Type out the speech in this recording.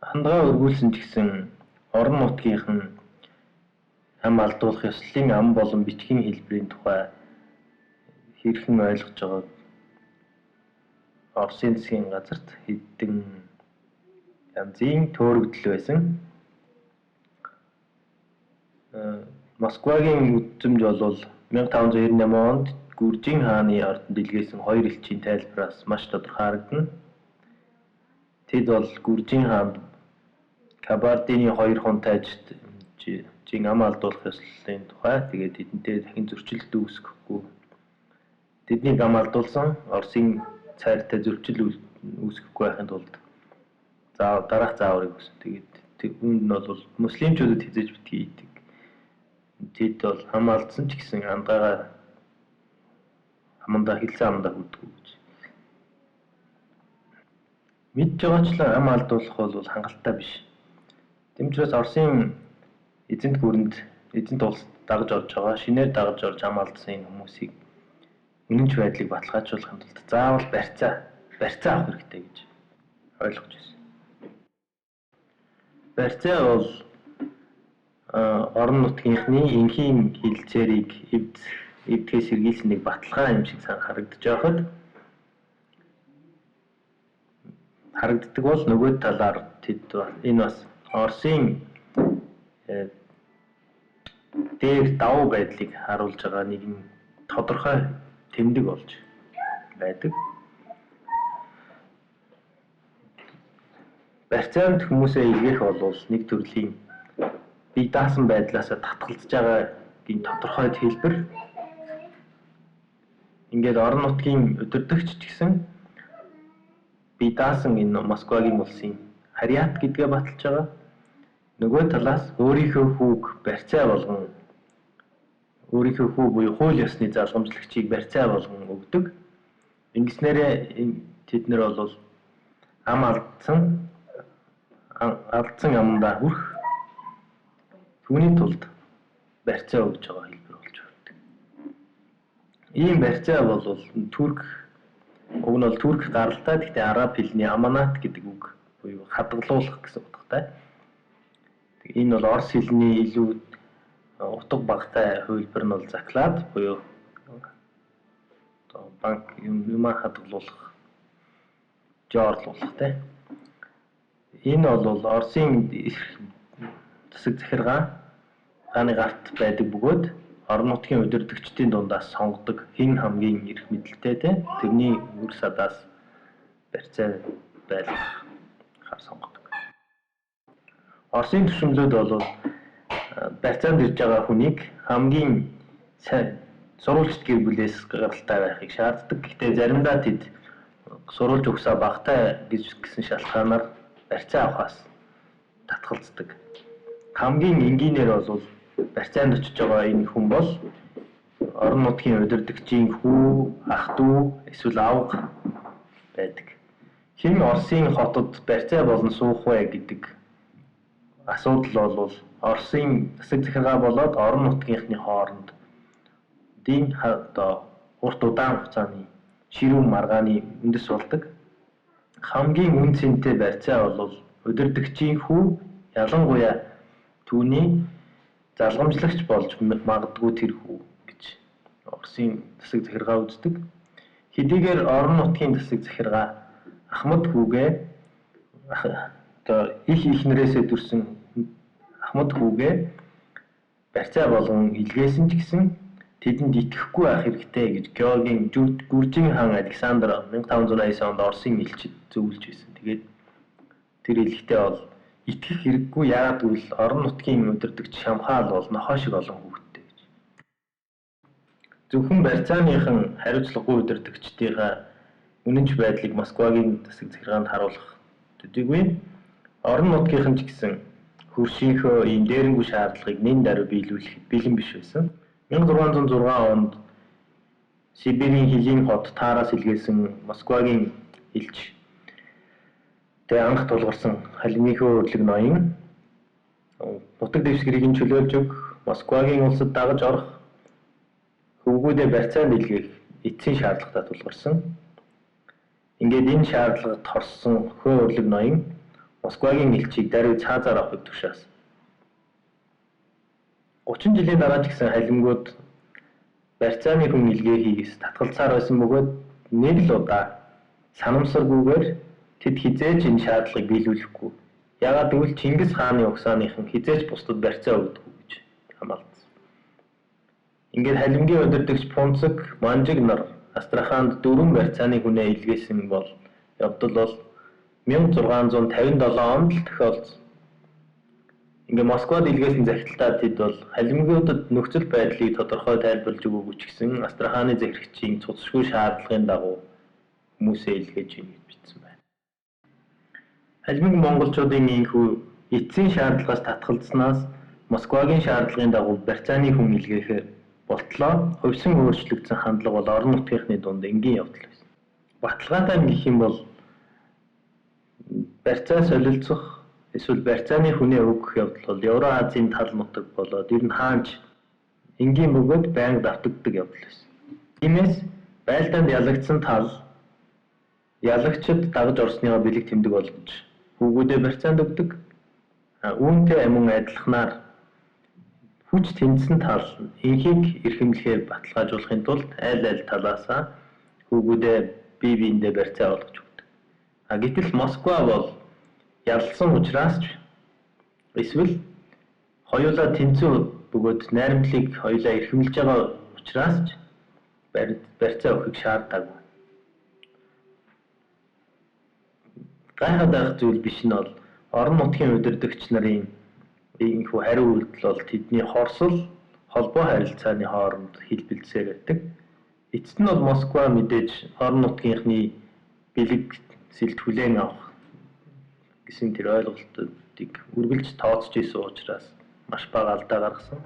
Хандгаа өргүүлсэн ч гэсэн орон нутгийнхан ам алдуулах ёслолын ам болон бичгийн хэлбэрийн тухай хэрхэн ойлгож байгааг Оросын засгийн газарт хэдэн янзын төөрөгдөл байсан. Москвагийн үзэмж бол 1598 онд Гүржийн хааны ордонд илгээсэн хоёр элчийн тайлбараас маш тодорхой харагдана. Тэд бол Гүржийн хаанд Кабардины хоёр хунтайжид ам алдуулах ёслолын тухай, тэгээд тэдэнтэй дахин зөрчилд үүсгэхгүй. Тэднийг ам алдуулсан Оросын цайртай зөрчил үүсгэхгүй байхын тулд дараах зааврыг өгсөн. Тэгээд үүнд нь бол муслимчуудад хизээж битгий хийдэг. Тэд бол ам алдсан ч гэсэн андаагаа амандаа хэлсэн амандаа хүрдэггүй гэж. Мэдж байгаачлан ам алдуулах бол хангалттай биш. Тэм учраас Оросын эзэнт гүрэнд эзэнт улсад дагаж орж байгаа, шинээр дагаж орж ам алдсан энэ хүмүүсийг үнэнч байдлыг баталгаажуулахын тулд заавал барьцаа авах хэрэгтэй гэж ойлгож байсан. Барьцаа бол орон нутгийнхны энхийн хилцээрийг эвдэхээс сэргийлсэн нэг баталгаа юм шиг харагдаж байхад харагддаг бол нөгөө талаар тэд энэ бас Оросын дээр давуу байдлыг харуулж байгаа нэгэн тодорхой тэмдэг болж байдаг. Барьцаанд хүмүүсээ илгээх бол нэг төрлийн бие даасан байдлаасаа татгалзаж байгаагийн тодорхой хэлбэр. Ингээд орон нутгийн удирдагч ч гэсэн бие даасан энэ Москвагийн улсын харьяат гэдгээ баталж байгаа. Нөгөө талаас өөрийнхөө хүүг барьцаа болгон өөрийнхөө хүү буюу хууль ёсны залгамжлагчийг барьцаа болгон өгдөг. Ингэснээрээ тэд нар бол ам алдсан амдаа хүрэх түүний тулд барьцаа өгж байгаа хэлбэр болж байдаг. Ийм барьцаа бол турк уг нь бол турк гаралтай, гэхдээ араб хэлний аманат гэдэг үг буюу хадгалуулах гэсэн утгатай. Энэ бол орос хэлний илүү утга багатай хувилбар нь бол заклад буюу одоо банк юмаа хадгалуулах, жоорлуулах те. Энэ бол Оросын засаг захиргаа хааны гарт байдаг бөгөөд орон нутгийн удирдагчдын дундаас сонгодог хэн хамгийн эрх мэдэлтэй те тэрний үр садаас барьцаа байлгахаар сонгодог. Оросын төшөмлөд бол барьцаанд ирж байгаа хүнийг хамгийн сайн сурвалжит гэр бүлээс гаралтай байхыг шаарддаг. Гэхдээ заримдаа тэд сурвалж өгсөө багатай гэж гэсэн шалтгаанаар барьцаа авахаас татгалздаг. Хамгийн энгийнээр бол барьцаанд очиж байгаа энэ хүн бол орон нутгийн удирдагчийн хүү, ах дүү эсвэл авга байдаг. Хэн Оросын хотод барьцаа болон суух вэ гэдэг асуудал бол Оросын засаг захиргаа болоод орон нутгийнхны хооронд дийн одоо урт удаан хугацааны ширүүн маргааны үндэс болдог. Хамгийн үн цэнтэй барьцаа бол удирдагчийн хүү, ялангуяа түүний залгамжлагч болж магадгүй тэр хүү гэж Оросын засаг захиргаа үздэг. Хэдийгээр орон нутгийн засаг захиргаа Ахмад хүүгээ одоо их эхнэрээсээ төрсэн Ахмад хүүгээ барьцаа болгон илгээсэн ч гэсэн тэдэнд итгэхгүй байх хэрэгтэй гэж Георгийн Гүржийн хаан Александр 1589 онд Оросын элчид зөвлөж байсан. Тэгээд тэр хэлэхдээ бол итгэх хэрэггүй, яагаад гэвэл орон нутгийн удирдагч Шамхаал бол нохой шиг олон хүүхэдтэй гэж. Зөвхөн барьцааныхан хариуцлагагүй удирдагчдынхаа үнэнч байдлыг Москвагийн засаг захиргаанд харуулах төдийгүй орон нутгийнхан ч гэсэн хөршийнхөө ийм дээрэнгүй шаардлагыг нэн даруй биелүүлэхэд бэлэн биш байсан. 1606 онд Сибирийн хилийн хот Таараас илгээсэн Москвагийн элч тэгээ анх тулгарсан халимийнхөө өрлөг ноён нутаг дэвсгэрийг нь чөлөөлж өгөх, Москвагийн улсад дагаж орох, хөвгүүдээ барьцаанд илгээх эцсийн шаардлагатай тулгарсан. Ингээд энэ шаардлагад хорссон хөө өрлөг ноён Москвагийн элчийг даруй цаазаар авахыг тушаасан. 30 жилийн дараа ч гэсэн халимгууд барьцааны хүн илгээхийгээс татгалцаар байсан бөгөөд нэг л удаа санамсаргүйгээр тэд хэзээ ч энэ шаардлагыг биелүүлэхгүй. Яагаад гэвэл Чингис хааны угсааныхан хэзээ ч бусдад барьцаа өгдөггүй гэж хамгаалсан. Ингээд халимгийн удирдагч Пунцэг, Манжиг нар Астраханд 4 барьцааны хүнээ илгээсэн бол явдал бол 1657 онд л тохиолдсон. Ингээ Москвад илгээсэн захидалтаа тэд бол халимгуудад нөхцөл байдлыг тодорхой тайлбарлаж өгөөгүй ч гэсэн Астраханы захирагчийн цуцшгүй шаардлагын дагуу хүмүүсээ илгээж гин гэж бичсэн байна. Халимг монголчуудын ийнхүү эцсийн шаардлагаас татгалзсанаас Москвагийн шаардлагын дагуу барьцааны хүн илгээхээр болтлоо хувьсан өөрчлөгдсөн хандлага бол орон нутгийнхны дунд энгийн явдал байсан. Баталгаатай нь гэх юм бол барьцаа солилцох эсвэл барьцааны хүнээ өгөх явдал бол Евроазийн тал нутаг болоод ер нь хаанч энгийн бөгөөд байнга давтагддаг явдал байсан. Тиймээс байлдаанд ялагдсан тал ялагчид дагаж орсныгоо бэлэг тэмдэг болгож хүүгүүдээ барьцаанд өгдөг. Үүнтэй мөн адилханаар хүч тэнцсэн тал энхийг эрхэмлэхээр баталгаажуулахын тулд аль аль талаасаа хүүгүүдээ бие биендээ барьцаа олгож өгдөг. Гэтэл Москва бол ялсан учраас ч эсвэл хоёулаа тэнцэн бөгөөд найрамдлыг хоёулаа эрхэмлэж байгаа учраас ч барьцаа өгөхийг шаардаагүй. Гайхаад байх зүйл биш нь бол орон нутгийн удирдагч нарын энэхүү хариу үйлдэл бол тэдний хорсол холбоо харилцааны хооронд хэлбэлзсээр байдаг. Эцэст нь бол Москва мэдээж орон нутгийнхны бэлэг сэлт хүлээн авах гэсэн тэр ойлголтыг үргэлж тооцож исэн учраас маш бага алдаа гаргасан.